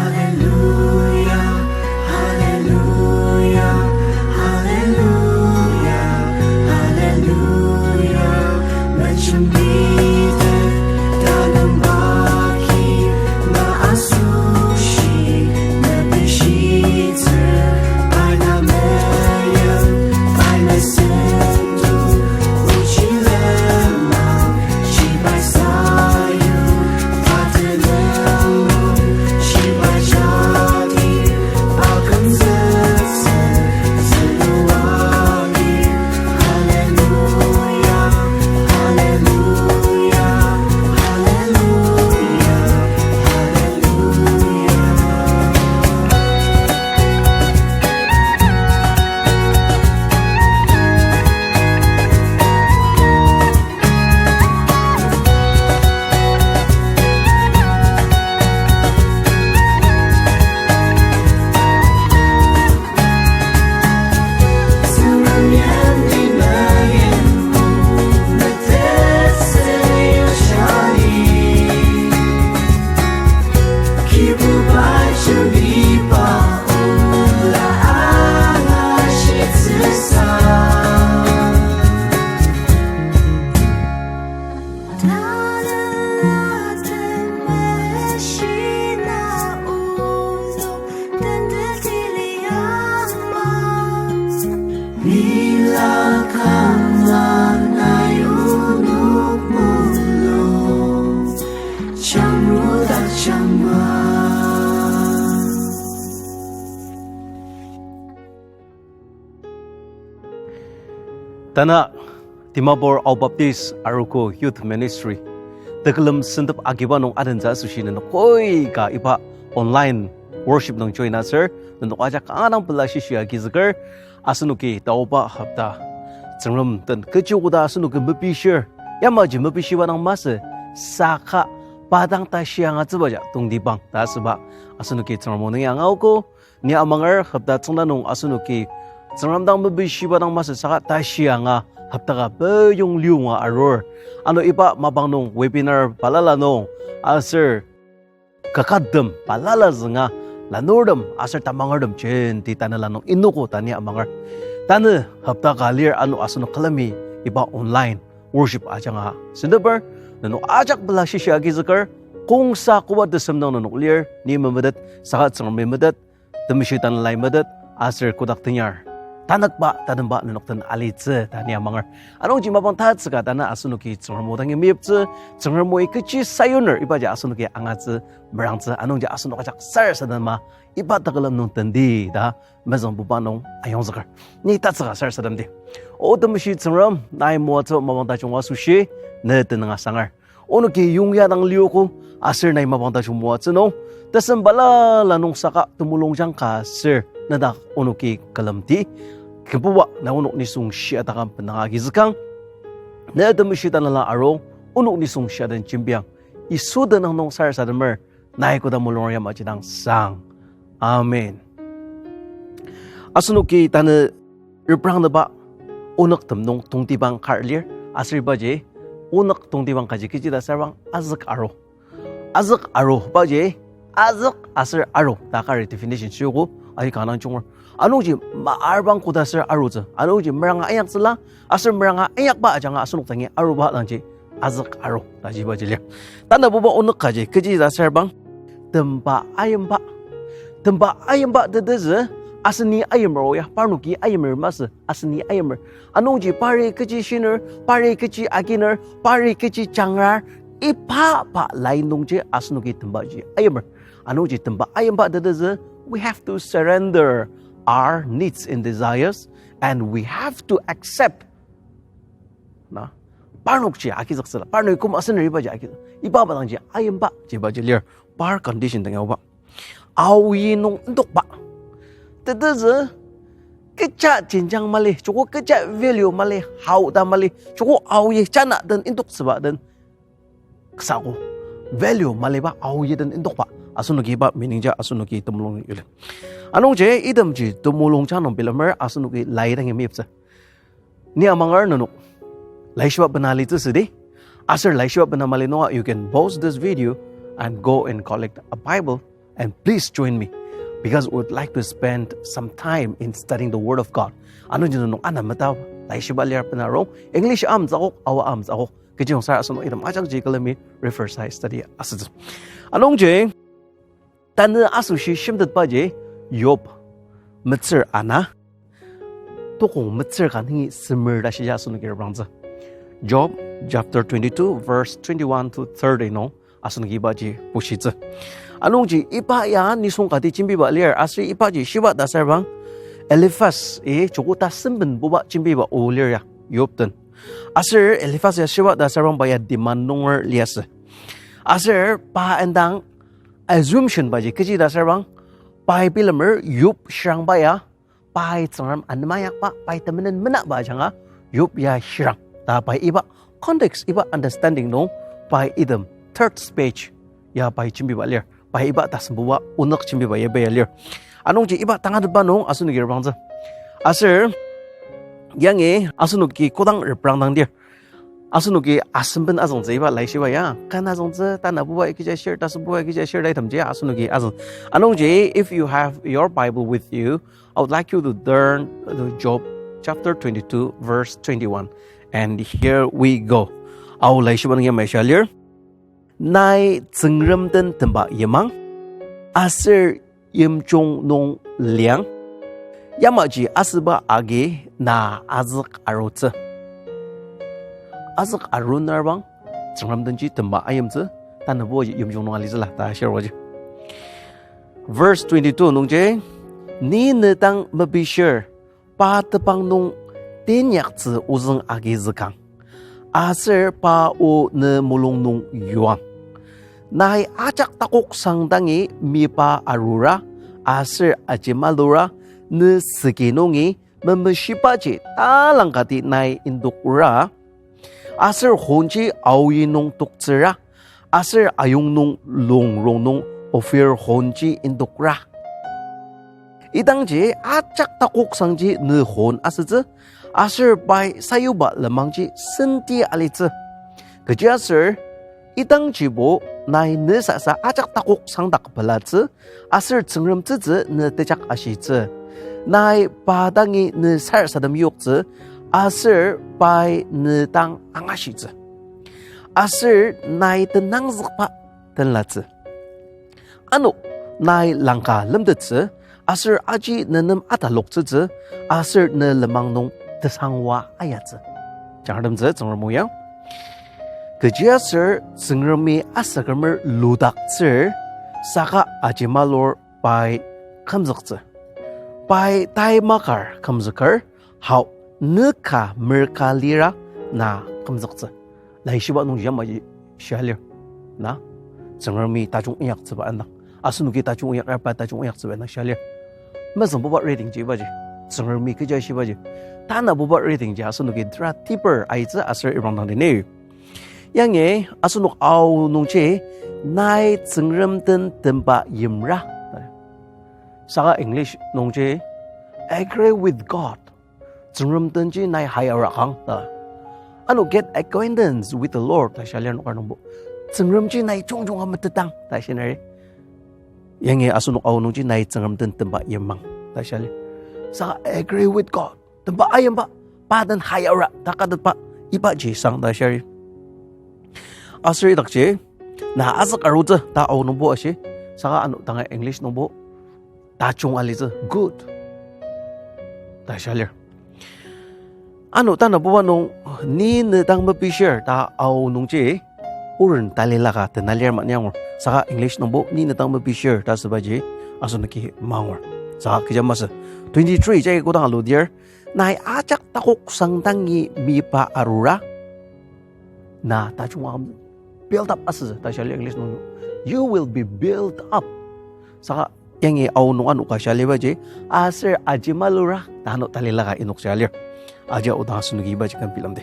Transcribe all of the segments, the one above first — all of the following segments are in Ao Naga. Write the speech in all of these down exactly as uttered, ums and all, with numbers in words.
Hallelujah, hallelujah, hallelujah, hallelujah. Mejembite tanembaki na asoshi mepishitsü, pai na meyang, pai na sendu, uchilema. Tanü Dimapur Ao Baptist Arogo Youth Ministry tekülem sentep agiba nung adentsü asoshi nenok koi ka iba online worship nung join asür, nenok ajak kanga dang pela shishi agizüker, asenoki taoba hopta Tsüngrem den kechi koda asenoki mepishir, yamaji mepishiba dang masü, saka pa dang tashi angatsübaja tongtibang ta asüba asenoki Tsüngrem o nungi angaogo. Ni amanger hopta tsüngda nung asenoki Tsüngrem dang mepishiba dang masü saka tashi anga hopta ka peyong liunga arur. Ano iba mapang nung webinar balala nung aser kakettem balala zünga lanurtem aser tamangertem jenti tanela nung inogo ta ni amanger. Tanü hopta ka lir ano asenok külemi iba online worship ajanga senteper, nenok ajak pela shishi agizüker, kongsa koba tesem nung nenok lir, ni memetet, saka Tsüngremi metet, Temeshi Tanelai metet, aser kotak tenyar tanükba, tatemba nenok den alitsü ta ni amanger. Anungji mapang tatsüka tanü asenoki Tsüngrem o dangi meyiptsü, Tsüngrem oi kechi sayuner ibaji asenoki angatsü, merangtsü, anungji asenok ajak sarasadema iba tekülem nung tendi ta mezüngbuba nung ayongzüker. Ni tatsüka sarasademdi. O Temeshi Tsüngrem, nai moatsü mapang tajung asoshi ne tenüng asanger. Onoki yongya dang liogo, aser nai mapang tajung moatsü nung tesem balala nung saka temulungjang ka aser nedak onoki külemdi. Kibuba, na onok nisung shia takam benanga agizükang. Ne Temeshi Tanela arung, onok nisung shia den jembiang. Yisu tenüng nung sarasademer, nai koda mulung yamaji dang sang. Amen. Asenoki tanü reprangdaba onüktem nung tongtibang kar lir, aser ibaji onük tongtibang kaji kechi ta sarbang azük aru. Azük aru baji, azük aser aru ta kari definition shiogo, aika nang junger. Anungji ma arbang koda aser arutsü, anungji meranga inyaktsüla, aser meranga inyakba ajanga asenok dangi aruba dangji azük aru taji baji lir. Tanabuba onük kaji kechi ta sarbang, temba ayimba. Temba ayimba tetezü, Aseni ayimer o ya, parnoki ayimer masü, aseni ayimer. Anungji pari kechi shiner, pari kechi aginer, pari kechi changrar, iba pa lai nungji asenoki tembaji ayimer. Anungji temba ayimba tetezü, we have to surrender our needs and desires, and we have to accept na, parnokji agizüktsüla, parnok küm aseneribaji agi, iba pa dangji ayimba jibaji lir, par condition dang yaoba. Aoyi nung indokba. Tetezü, kecha jenjang mali, joko kecha value mali, hao ta mali, joko aoyi jana den indoktsüba den. Ksako, value maliba aoyi den indokba. Asenoki iba meaning ja asenoki temulung yuli. Anungji itemji temulung ja nung bilemer asenoki lai dangi meyiptsü. Ni amanger nenok laishiba bena litsü südi. Aser laishiba bena mali nunga, you can pause this video and go and collect a Bible and please join me, because we would like to spend some time in studying the Word of God. Anungji nenok ana meta laishiba lir bena rong, English amtsü akok, Ao amtsü akok. Kechi nung sarasadem item ajakji külemi refer sai study asütsü. Anungji, tanü asoshi shimtetbaji Job metsür ana, tokong metsür ka nungi semer ta shia asenoki reprangtsü. Job chapter twenty-two, verse twenty-one to thirty nung asenoki ibaji bushitsü. Anungji iba ya nisung kati jembiba lir, aser ibaji shiba ta asürbang Eliphas-i joko tasembenbuba jembiba o lir ya, Job den. Aser Eliphas ya shiba ta asürbang pa ya Teman nunger liasü. Aser pa indang assumption baji kechi ta asürbang, pai bilemer Job shirangba ya, pai Tsüngrem anema yakba, pai temenen menaba ajanga Job ya shirang ta pai iba context, iba understanding nung pai item third speech ya pai jembiba lir. Pai iba tasembuba onük jembiba ya pai ya lir. Anungji iba tangatetba nung asenoki reprangtsü. Aser yangi asenoki kodang reprangdang dir, asenoki asemben azüngtsü iba laishiba ya. Kan azüngtsü, tanabuba ikija shir, tasembuba ikija shir, ta itemji asenoki azüng. Anungji, if you have your Bible with you, I would like you to turn to Job chapter twenty-two, verse twenty-one. And here we go. Ao laishiba nung yamai shia lir. Nai Tsüngrem den temba yimang, aser yimjung nung liang, yamaji asüba agi na azük arutsü. Azük arunarbang, Tsüngrem denji temba ayimtsü, tanabuji yimjung nung alitsüla ta shirwaji. Verse twenty-two nungji, ni ne dang mepishir, pa tebang nung teinyaktsü ozüng agizükang, aser pa o ne mulung nung yuang. Nai ajak takoksang dangi meyipa arura, aser ajemalura, ne süki nungi memeshibaji talangkati nai indokra, aser honji aoyi nung toktsüra, aser ayong nung longrong nung Ophir honji indokra. Idangji ajak takoksangji ne hon asütsü, aser pai sayuba lenmangji senti alitsü. Kechiaser, idangjibo nai ne sasa ajak takoksang dak pelatsü, aser Tsüngrem tsütsü ne tejak ashitsü. Nai pa dangi ne sarasadem yoktsü, aser pai ne dang angashitsü. Aser nai tenangzükba tenlatsü. Ano, nai langka lemtettsü, aser aji ne nem ataloktsütsü, aser ne lenmang nung tesangwa ayatsü. Jangratemtsü Tsüngrem o ya. Kechiaser Tsüngremi asükümer ludaktsür, saka ajemalur pai kümzüktsü. Pai tai makar kümzüker, hao, ne ka merka lira na kümzüktsü. Laishiba nungji yamaji shia lir. Na, Tsüngremi tajung inyaktsüba indang, asenoki tajung inyakraba tajung inyaktsüba indang shia lir. Mezüngbuba reading ji ibaji, Tsüngremi kecha shibaji. Tanabuba reading ji asenoki tera deeper aitsü aser ibrangdang dini. Yangi asenok Ao nungji, nai Tsüngrem den temba yimra. Saka English nungji, agree with God. Tsüngrem denji nai hayara kang ta. Ano get acquaintance with the Lord ta shia lir nokar nungbo. Tsüngremji nai jungjung ametetang ta shineri. Yangi asenok Ao nungji nai Tsüngrem den temba yimang ta shia lir. Saka agree with God. Temba ayimba, pa den hayara ta katetba, ibaji sang ta shia lir. Aser idakji, na azük arutsü ta Ao nungbo ashi, saka ano tanga English nungbo, tajung alitsü, good. ta shia lir. Ano tanabuba nung, ni ne dang mepishir ta Ao nungji, oren talila ka tena lir mani angur. Saka English nungbo, ni ne dang mepishir ta asübaji, asenoki mangur. Saka kecha masü, twenty-three jagi kodang aludir, nai ajak takok sangdangi miba arura, na tajung am build up asütsü ta shia lir English nung. You will be built up. Saka yangi Ao nung ano ka shia libaji, aser aji malura ta ano talila ka inok shia lir. Aji oda asenoki ibaji küm bilemdi.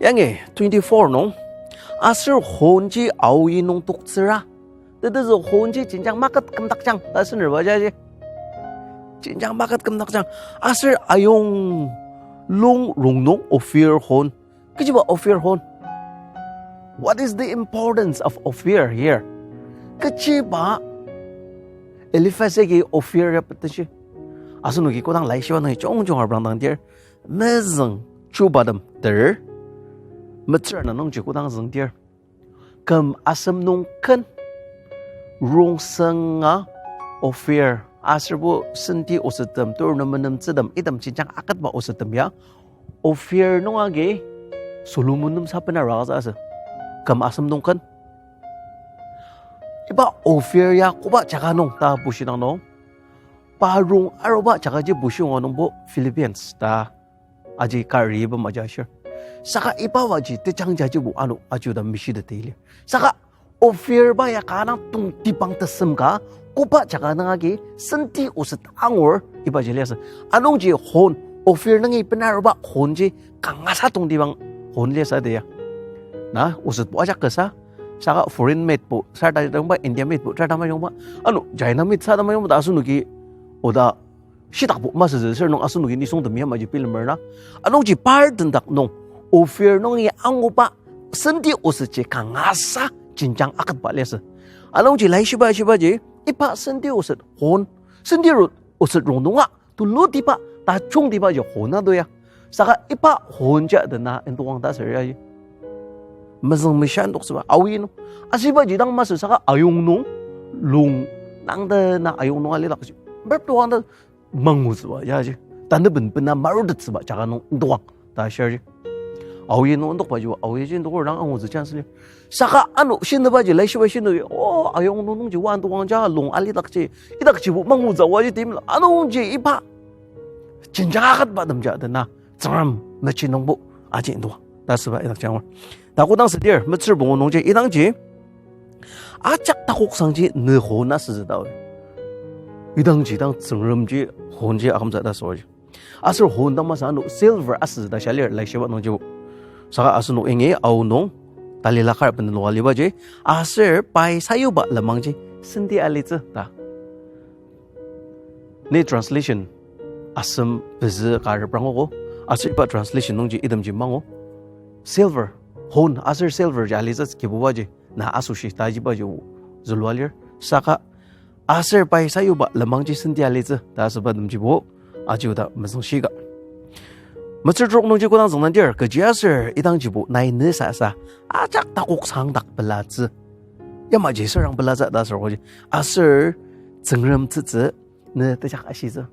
Yangi twenty-four nung, aser honji aoi nung toktsüra. Tetezü honji jenjang maket kümdakjang ta asenerba jaji. Jenjang maket kümdakjang. Aser ayong lung rongnung Ophir hon. Kechiba Ophir hon? What is the importance of Ophir here? Kechiba Eliphaz agi Ophir ya peteshi? Asenoki kodang laishiba nungi jungjung abrangdangdir, mezüng Chubatem ter, metsür na nungji kodang züngdir, küm asem nung ken rongsenga Ophir, aserbo senti osettem, tur nem menemtsütem, item jenjang aketba osettem ya, Ophir nung agi Solomon nem sa bena raka sa asü. Küm asem nung ken. Iba Ophir ya koba jaka nung ta bushidang nung, pa rong aruba jakaji bushi nunga nungbo Philippians ta aji kari iba maja ashir. Saka iba waji tejang jajibo ano aji oda mishiteter lir. Saka Ophir ba ya kanga tongtibang tesem ka, koba jaka nung agi senti oset angur ibaji liasü. Anungji hon, Ophir nungi bena aruba honji kangasa tongtibang hon liasü de ya. Na osetbo ajak kasa, saka foreign madebo sar ta tajungba, India madebo sar ta majungba, ano China mad sa ta majungba ta asenoki oda shitakbo masütsü sür nung asenoki nisungtem yamaji bilemer na. Anungji par tendak nung, Ophir nungi anguba senti osetji kangasa jenjang aketba liasü. Anungji laishiba shibaji, iba senti oset hon, senti ro-, oset rongnunga tulutiba, tajungtibaji hon na to ya. Saka iba honji dena indokang ta sür yaji. Mezüng mesha indoktsüba, aoi nung. Ashibaji dang masü saka ayong nung, lung, nangta na ayong nung alidakji. Berp tokang ta mangutsüba yaji. Tanü ben bena marutettsüba jaka nung indokang ta shirji. Aoi nung indokbaji, aoiji indoker dang angutsü chance lir. Saka ano shinebaji, laishiba shinu, o, ayong nung nungji wa indokang ja lung alidakji, idakjibo mangutsü waji timla, anungji iba jenjang aketba temja dena, Tsüngrem mechi nungbo aji indokang ta asüba idakji angur. Ta kodang südir, metsür pungu nungji, idangji ajak takoksangji ne hon asütsü ta. Idangji dang Tsüngremji honji akümtsü ta asübaji. Aser hon dang masü ano silver asütsü ta shia lir laishiba nungjibo. Saka asenok yangi Ao nung talila kar bendenoka alibaji, aser pai sayuba lenmangji senti alitsü ta. Ni translation asem pezü ka reprangogo, aser iba translation nungji itemji mangu. Silver, hon aser silver ji alitsü Kibubaji, na asoshi ta ajibaji zülua lir. Saka aser pai sayuba lenmangji senti alitsü ta asüba temjibo aji oda mezüngshika. Metsür trok nungji kodang züngdandir, kechiaser idangjibo nai ne sasa ajak takoksang dak pelatsü, yamaji sürang pelatsü ta asür koji, aser Tsüngrem tsütsü ne tejak ashitsü.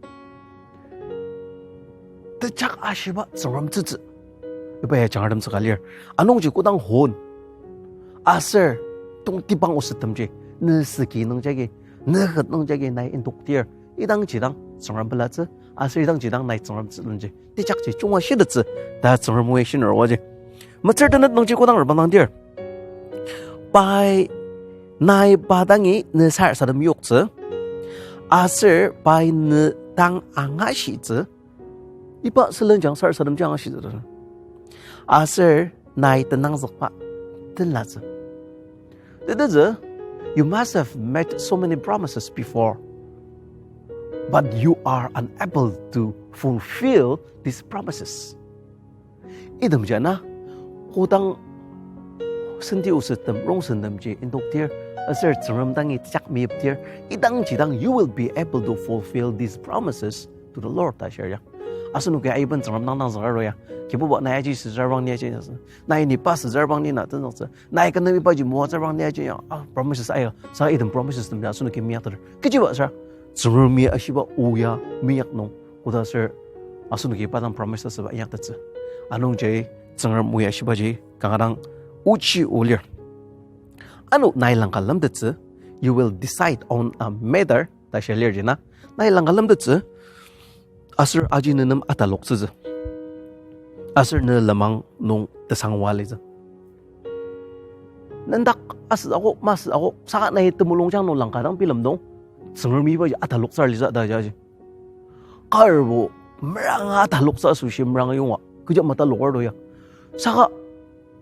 Tejak ashiba Tsüngrem tsütsü. Iba ya jangratemtsü ka lir. Anungji kodang hon aser tongtibang osettemji ne süki nungjagi, ne ket nungjagi nai indoktir, idangji dang Tsüngrem pelatsü, aser idangji dang nai Tsüngrem tsülenji tejakji junga shitettsü ta Tsüngrem o ya shinür oji. Metsür tenet nungji kodang reprangdangdir, pai nai pa dangi ne sarasadem yoktsü, aser pai ne dang angashitsü, iba sülenjang sarasademji angashitsü ta. Aser nai tenangzükba tenlatsü. Tetezü, you must have made so many promises before, but you are unable to fulfill these promises. Itemji na, kodang senti osettem, rongsentemji indoktir, aser Tsüngrem dangi tejak meyiptir, idangji dang you will be able to fulfill these promises to the Lord ta shir ya. Asenoki aiben Tsüngrem dang dang zünger ya. Kibuba nai aji süzürbang ni aji, nai nipa süzürbang ni na tenzüktsü, nai kü nemi paji moatsürbang ni aji ya. Ah, promises aya. Sa item promises tem ya asenoki meyakter. Kechiba sa, Tsüngremi ashiba o ya meyak nung Koda aser asenoki pa dang promise asüba inyaktettsü. Anungji Tsüngrem o ya shibaji kanga dang ochi o lir. Ano nai langka lemtettsü, you will decide on a matter, ta shia lir ji na. Nai langka lemtettsü, aser aji ne nem ataloktsütsü. Aser ne lenmang nung tesangwa litsü. Nendak asü akok, masü akok, saka nai temulungjang nung langka dang bilem nung, Tsüngremi ibaji ataloktsür litsü ta jaji. Karbo meranga ataloktsü asoshi meranga yonga, kecha mataloker to ya. Saka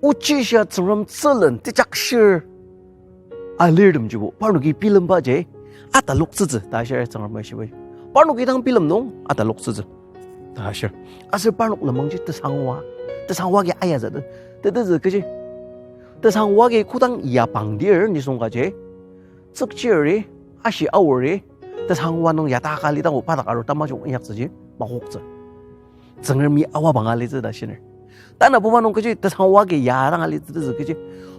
ochi shia Tsüngrem tsülen tejakshir alirtemjibo parnoki bilembaji ataloktsütsü ta shir Tsüngrem o ya shibai. Parnoki dang bilem nung ataloktsütsü ta shir. Aser parnok lenmangji tesangwa, tesangwa agi ayatsü, tetezü kechi. Tesangwa agi kodang yapangdir nisung kaji, tsükchiri, ashi aori, tesangwa nung yata ka lidango pa dak arur tamajung inyaktsüji makoktsü. Tsüngremi awa banga litsü ta shiner. Tanabuba nung kechi tesangwa agi ya dang alitsü tezü kechi.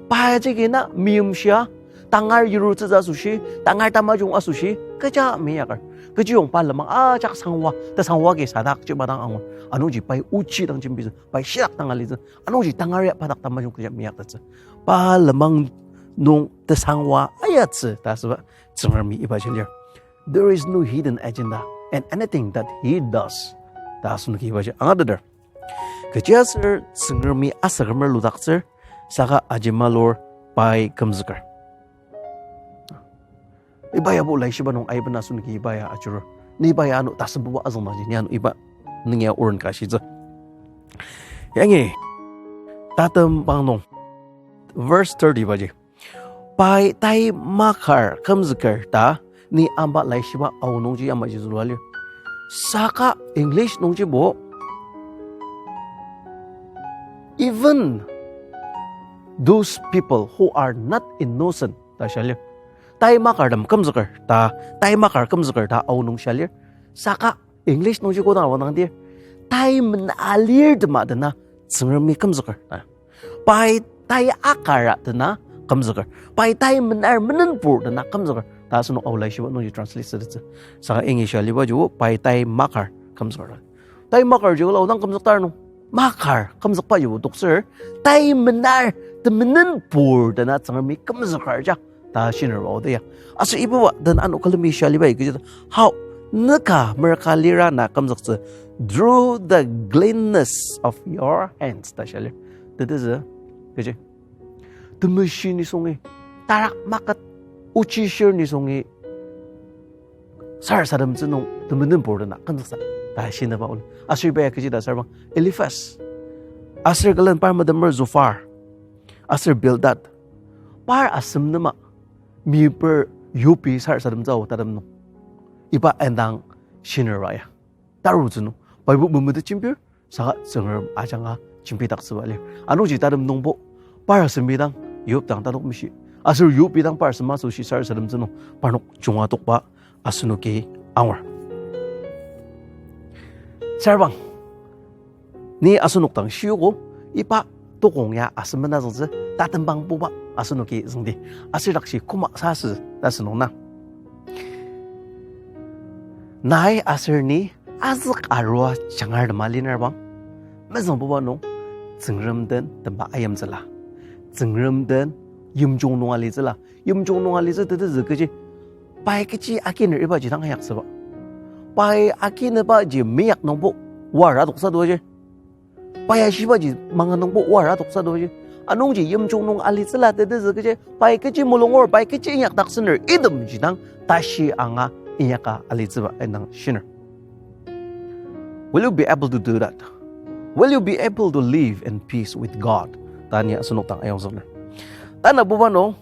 Paji agi na meimshia, tangar yirutsütsü asoshi, tangar tamajung asoshi, kecha meinyakar. Kechiyong pa lenmang ajak sangwa, tesangwa agi sadakji madang angur. Anungji pai ochi dang jembitsü, pai shidak dang alitsü. Anungji tangar ya pa dak tamajung kecha meinyaktettsü. Pa lenmang nung tesangwa ayatsü ta asüba Tsüngremi ibaji lir. There is no hidden agenda in anything that he does ta asenoki ibaji angateter. Kechiaser Tsüngremi asükümer ludaktsür, saka ajemalur pai kümzüker. Iba yabo laishiba nung aiben asenoki iba ya ajurur. Ni iba ya ano tasembuba azüngdangji, ni ano iba nung ya oren ka shitsü. Yangi, tatembang nung, verse thirty baji. Pai tai makar kümzüker ta, ni amba laishiba aonungji yamaji zülua lir. Saka English nungjibo, even those people who are not innocent ta shia lir. Tai makartem kümzüker ta, tai makar kümzüker ta aonung shia lir. Saka English nungji kodang aonang dir, tai mena alirtema dena Tsüngremi kümzüker ta. Pai tai akara dena kümzüker. Pai tai menar menenpur dena kümzüker ta asenok ao laishiba nungji translate asütsü. Saka English aliba jibo pai tai makar kümzüker. Tai makar ji ola odang kümzüktar nung. Makar kümzükba jibo toktsür, tai menar temenenpur dena Tsüngremi kümzüker ja ta shiner ba oda ya. Aser iba den ano külemi shia aliba ikiji ta, hao, neka merüka lira na kümzüktsü, through the cleanness of your hands ta shia lir. Tetezü, kechi, temeshi nisungi, tarak maket, ochi shir nisungi, sarasademtsü nung temenenpur dena kümzüksa ta shinüba ola. Aser iba ya kechi ta sarbang Eliphaz, aser külen par metemer Zophar, aser Bildad, par asem nema meyiper Yobi sarasademtsü ao tatem nung. Iba indang shiner ba ya. Tarutsü nung Bible memetet jembir, saka Tsüngrem ajanga jembidaktsüba lir. Anungji tatem nungbo par asemi dang Yob dang tanok mishi, aser Yobi dang par asem asoshi sarasademtsü nung parnok junga tokba asenoki angur. Sarbang, ni asenok dang shiogo, iba tokong ya asem mena züngtsü, tatembangbuba asenoki züngdi. Aser dakji koma sasü ta asünung na. Nai aser ni azük arua jangar tema linar bang, mezüngbuba nung Tsüngrem den temba ayimtsüla, Tsüngrem den yimjung nung alitsüla, yimjung nung alitsü tetezü kechi, pai kechi akiner ibaji dang ayaktsüba. Pai akinübaji meyak nungbo wara toksa doji. Pai ashibaji manga nungbo wara toksa doji. Anungji yimjung nung alitsüla tetezü kechi, pai kechi mulungur, pai kechi inyakdaktsüner itemji dang tashi anga inyaka alitsüba indang shiner. Will you be able to do that? Will you be able to live in peace with God? Ta ni asenok dang ayongzükner. Tanabuba nung,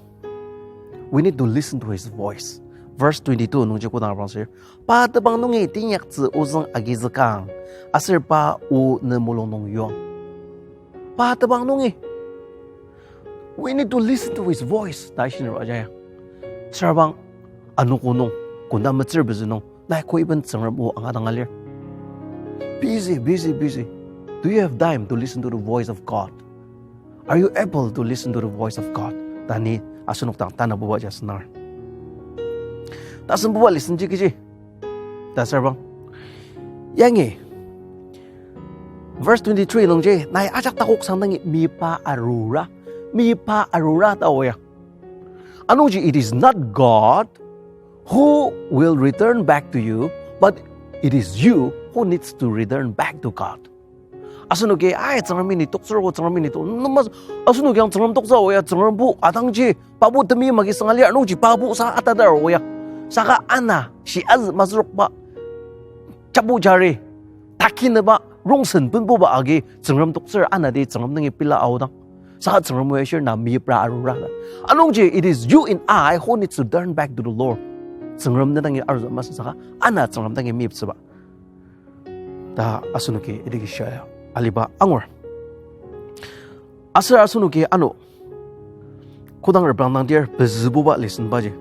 we need to listen to his voice. Verse twenty-two nungji kodang abrangser, pa tebang nungi teinyaktsü ozüng agizükang, aser pa o ne mulung nung yuang. Pa tebang nungi, we need to listen to his voice ta shiner ajaya. Sarbang anogo nung, kunda metsür pezü nung, nai ko iben Tsüngrem o angadang alir. Busy, busy, busy. Do you have time to listen to the voice of God? Are you able to listen to the voice of God? Ta ni asenok dang tanabuba ja senar. Tasembuba listen ji kechi ta sarbang, Yangi, verse twenty-three nungji, nai ajak takok sang dangi mipa arura, mipa arura ta oya. Anungji, it is not God who will return back to you, but it is you who needs to return back to God. Asenoki, ai, Tsüngremi ni toktsür ko, Tsüngremi ni tok, numa, asenoki ang Tsüngrem toktsü oya, Tsüngrembo atangji, pabo temi magi sanga lir, anungji pabo sa atadar oya. Saka ana, shi azü mazürokba, chabu jari, takineba, rongsen benbuba agi, Tsüngrem toktsür ana di Tsüngrem nungi pila aodang. Saka Tsüngrem o ashir na mipra arura na. Anungji, it is you and I who need to turn back to the Lord. Tsüngrem ne dangi aruzü masü saka, ana Tsüngrem dangi miptsüba. Ta asenoki idaki shia aliba angur. Aser asenoki ano kodang reprang dang dir pezübuba lesson baji.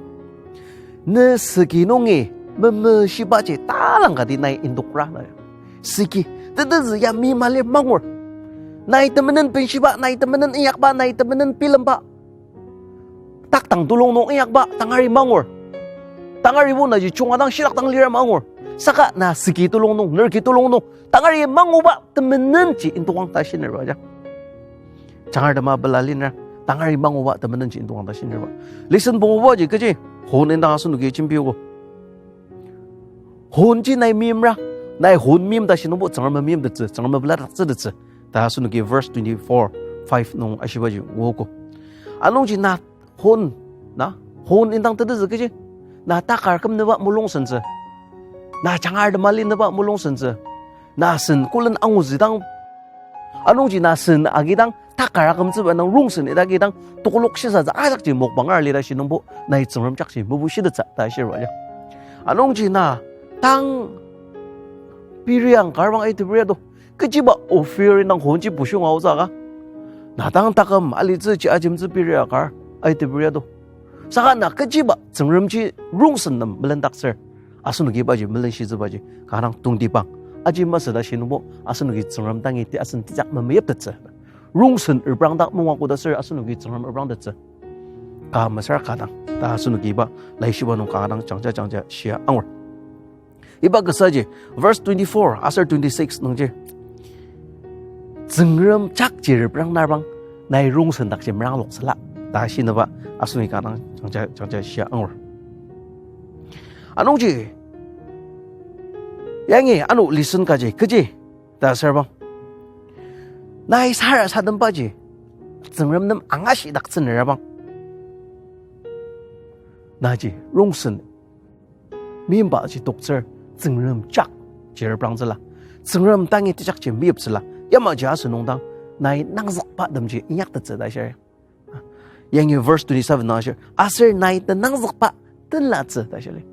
Ne süki nungi memeshibaji talangkati nai indokra na. Süki, tetezü ya mi mali mangur. Nai temenen benshiba, nai temenen inyakba, nai temenen bilemba. Taktang tulung nung inyakba, tangari mangur. Tangaribo naji chunga dang shidak dang lira mangur. Saka na süki tulung nung, nerki tulung nung, tangari manguba temenenji indokang ta shinerba ja. Jangar tema bela liner, tangari manguba temenenji indokang ta shinerba. Lesson pungubaji kechi, hon indang asenoki jembiogo. Honji nai meimra, nai hon meim ta shinungbo Tsüngrem meimtettsü, Tsüngrem peladaktsütettsü. Ta asenoki verse twenty-four, five nung ashibaji nguogo. Anungji na hon, na hon indang tetezü kechi, na takar kümnüba mulung sentsü, na jangar tema linüba mulung sentsü, na sen kolen anguzüdang, anungji na sen agidang takar akümtsüba nang rongsen idakidang tokolok shisatsü ajakji mokbanger lira shinungbo nai Tsüngrem jakji mebushitettsü ta shirwa ja. Anungji na tang piriang karbang aitibria do. Kechiba Ophir indang honji bushong aotsü ka. Na tang taküm alitsüji ajemtsü piri akar aitibria do. Saka na kechiba Tsüngremji rongsen nem melendaktsür. Asenoki ibaji melenshitsübaji kanga tongtibang. Aji masü ta shinungbo asenoki Tsüngrem dangi ti asen tejak memeyiptettsü. Rongsen reprangdak nunga koda ser asenoki Tsüngrem reprangtettsü. Ka mesüra ka dang ta asenoki iba laishiba nung kanga dang jangja jangja shia angur. Iba kasaji, verse twenty-four aser twenty-six nungji, Tsüngrem jakji reprang narbang nai rongsen dakji merang loksela ta shinüba asenoki kanga dang jangja jangja shia angur. Anungji, yangi ano lesson kaji kechi ta asürbang, nai sarasadembaji Tsüngrem nem angashidaktsünerabang, naji rongsen meimbaji toktsür Tsüngrem jakji reprangtsüla, Tsüngrem dangi tejakji meyiptsüla, yamaji asünung dang nai nangzükba temji inyaktettsü ta shir. Yangi verse twenty-seven nung ashir, aser nai tenangzükba tenlatsü ta shir.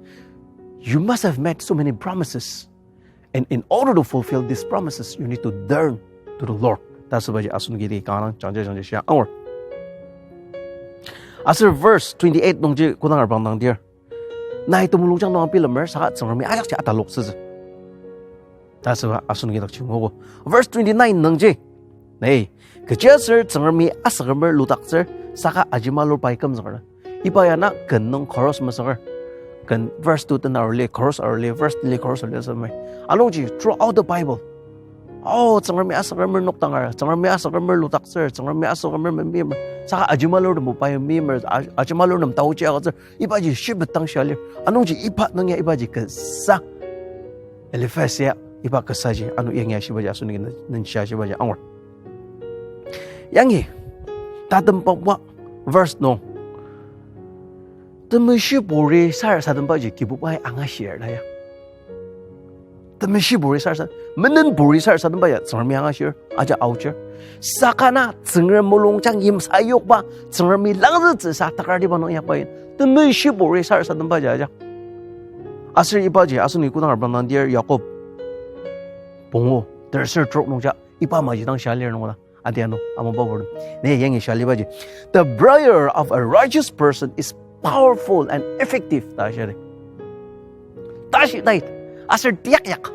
You must have made so many promises. And in order to fulfill these promises, you need to turn to the Lord. Ta asübaji asenoki idi kanga dang jangja jangja shia angur. Aser verse twenty-eight nungji kodang reprang dang dir, nai temulungjang nung bilemer saka Tsüngremi ajakji ataloktsütsü ta asüba asenoki idakji nguogo. Verse twenty-nine nungji, nei, kechiaser Tsüngremi asükümer ludaktsür saka ajemalur pai kümzüker. Iba ya na ken nung chorus mesüker. Ken verse two tena aruli chorus aruli, verse three chorus aruli asü mai. Anungji throughout the Bible, oh, Tsüngremi asükümer nokdanger, Tsüngremi asükümer ludaktsür, Tsüngremi asükümer memeimer, saka ajemalur tem pai meimer, a-, ajemalur tem taochi agütsür, ibaji shibetang shia lir. Anungji iba nung ya ibaji kasa Eliphaz ya iba kasaji ano yangi ashibaji asenoki nen shia shibaji angur. Yangi, tatembangba verse nung, temeshiburi sarasadembaji Kibubai angashir ta ya. Temeshiburi sarasa, menenburi sarasademba ya Tsüngremi angashir, aja aochir. Saka na Tsüngrem mulungjang yimsa yokba, Tsüngremi langzütsüsa takartiba nung yakba yin, temeshiburi sarasadembaji aja. Aser ibaji asenoki kodang reprang dang dir Yakob pungu terser trok nungja iba maji dang shia lir nungla. Adi ano, amaba bur. Ne yangi shia alibaji, the prayer of a righteous person is powerful and effective ta shia lir. Tashi tait aser tiakyak.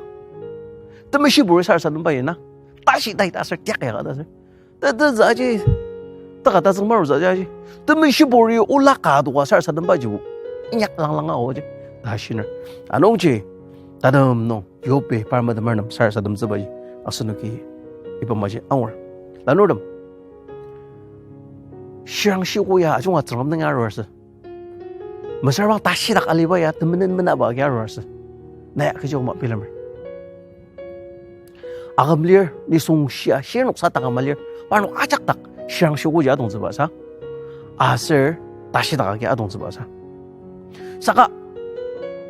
Temeshiburi sarasademba ya na, tashi tait aser tiakyak ta ser. Tetezü aji, taka tazüng marutsü aji, temeshiburi ola ka adoka sarasadembaji o inyak langlanga aji ta shiner. Anungji, tatem nung Job-i par metemer nem sarasademtsübaji asenoki iba maji angur. Lanurtem, shirang shiko ya ajunga Tsüngrem nungi arur asü. Mesüra bang tashidak aliba ya temenen menaba agi arur asü. Nai kechi oma bilemer? Aküm lir, nisung shia, shirnok sa taküm alir, parnok ajak dak shirang shikoji adongtsüba sa. Aser tashidak agi adongtsüba sa. Saka,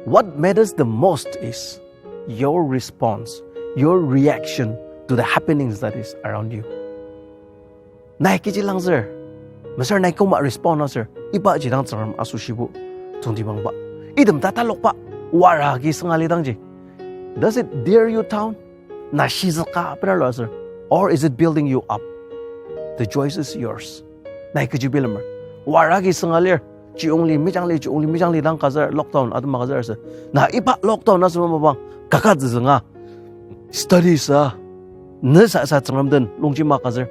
what matters the most is your response, your reaction to the happenings that is around you. Nai kechi langzür, mesüra nai koma respond asür, ibaji dang Tsüngrem asoshibo tongtibangba. Item tatalokba, wara agi sünga lidangji, does it tear you down? Na shizüka penarlo asür, or is it building you up? The choice is yours. Nai kechi bilemer? Wara agi sünga lir, chiyongli mejangli, chiyongli mejangli dang kazür, lockdown atema kazür asü. Na iba lockdown asüba mapang kaka züzünga study sa, ne sasa Tsüngrem den longjema kazür.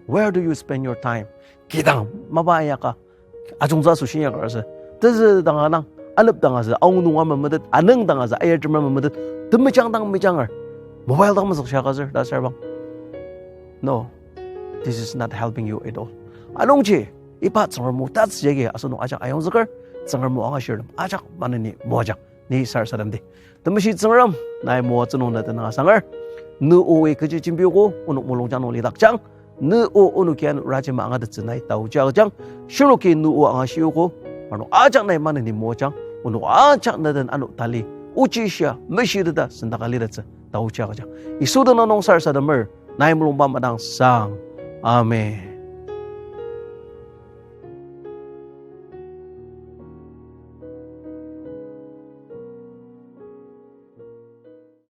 Where do you spend your time? Kidang mapa inyaka, ajungtsü asoshi inyaker asü. Tezü dang anang, anep dang asü, aonung ama metet, anüng dang asü, ayartem ama metet, temejang dang mejanger, mobile dang mesükshia kazür ta sür bang, no, this is not helping you at all. Anungji, iba Tsüngrem o tatsü yagi asenok ajak ayongzüker, Tsüngrem o angashirtem ajak maneni moajang, ni sarasademdi. Temeshi Tsüngrem, nai moatsü nung na tenüng asanger. Ne oi kechi jembiogo, onok mulungjang nung lidakjang. Ne o onoki ano rajima angatettsü nai taoji agüjang. Shirnoki ne o angashiogo, parnok ajak nai maneni moajang. Onok ajak na den ano tali, ochi shia meshiteta sendaka litettsü taoji agüjang. Yisu tenüng nung sarasademer, nai mulungba madangsang. Amen.